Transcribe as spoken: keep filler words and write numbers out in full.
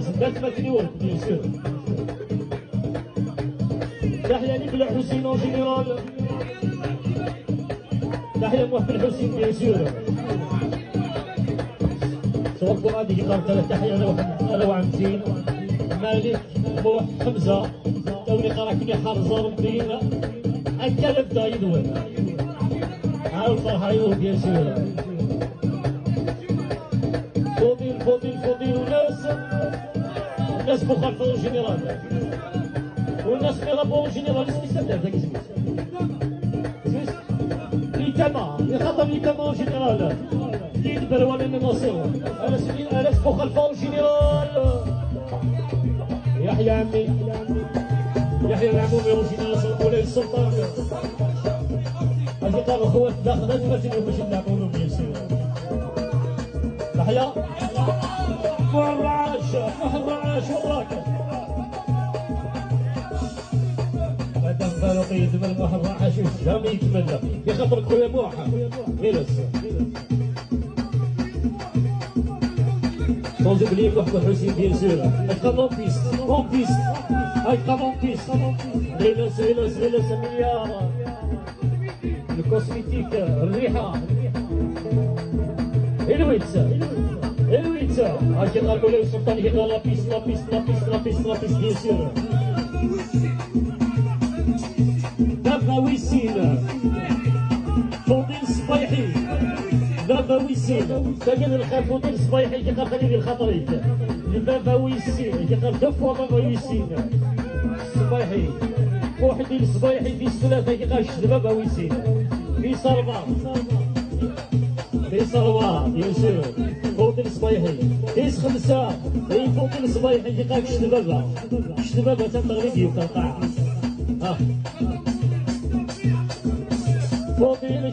D atmaten-iw, bien sûr. Taḥya Lib Lḥusin en général. Taḥya Muḥ Belḥusin, bien sûr. Sɣur Fuad i yeqqar tala taḥya ala waḥ-, ala waɛemtin. Malik, Muḥ, Ḥemza. Awen iqara kni ḥerẓa Rebbi. Akka lebda yid-wen. Ɛawed ferḥeɣ yiwen, bien sûr. Fudil, Fudil, Fudil, unas. Unas Buxalfa en général. Unas Mirabeau en général. Isem-is anda dagi isem-is? Isem-is? Litama, ixaṭer Litama en général. Yid Berwan n Nasir. Alas, alas Buxalfa en général. Yeḥya ɛemmi. Yeḥya Lɛmumi en général, Mulay Sultan. Ad yeqqar lxuwat daxel, ad tfazen yemec n Lɛmumi, bien sûr. Leḥya. Muḥ Rraɛac, Muḥ Rraɛac, وراك. Madame Faruqi yezmer Muḥ Rraɛac jamais yekmel. Ixaṭer Kuya Muḥ. Iles. Sans oublier Muḥ Buḥusin, bien sûr. Ayqa en piste, en piste. Ayqa en piste. Iles, iles, iles, miyar. Le cosmétique, الريحة. Elwit. Elwit. Ayqa Mulay Sultan, ayqa la piste, la piste, la piste, la piste, la piste, bien sûr. Baba Wisin. Fudil Sbayeḥi. Baba Wisin. Tagi d lxir Fudil Sbayeḥi, ayqa xali di lxaṭer-ik. Baba Wisin, ayqa deux fois Baba Wisin. Sbayeḥi. Fuḥdi Sbayeḥi, tis tlata, ayqa kečč d Baba Wisin. Tis ṛebɛa. Tis ṛebɛa, bien sûr. Fudil Sbayeḥi. Tis xemsa. I Fudil Sbayeḥi, ayqa kečč d Baba. Kečč d Baba, ta teɣli-d yiwet lqaɛa. Ah. Fudil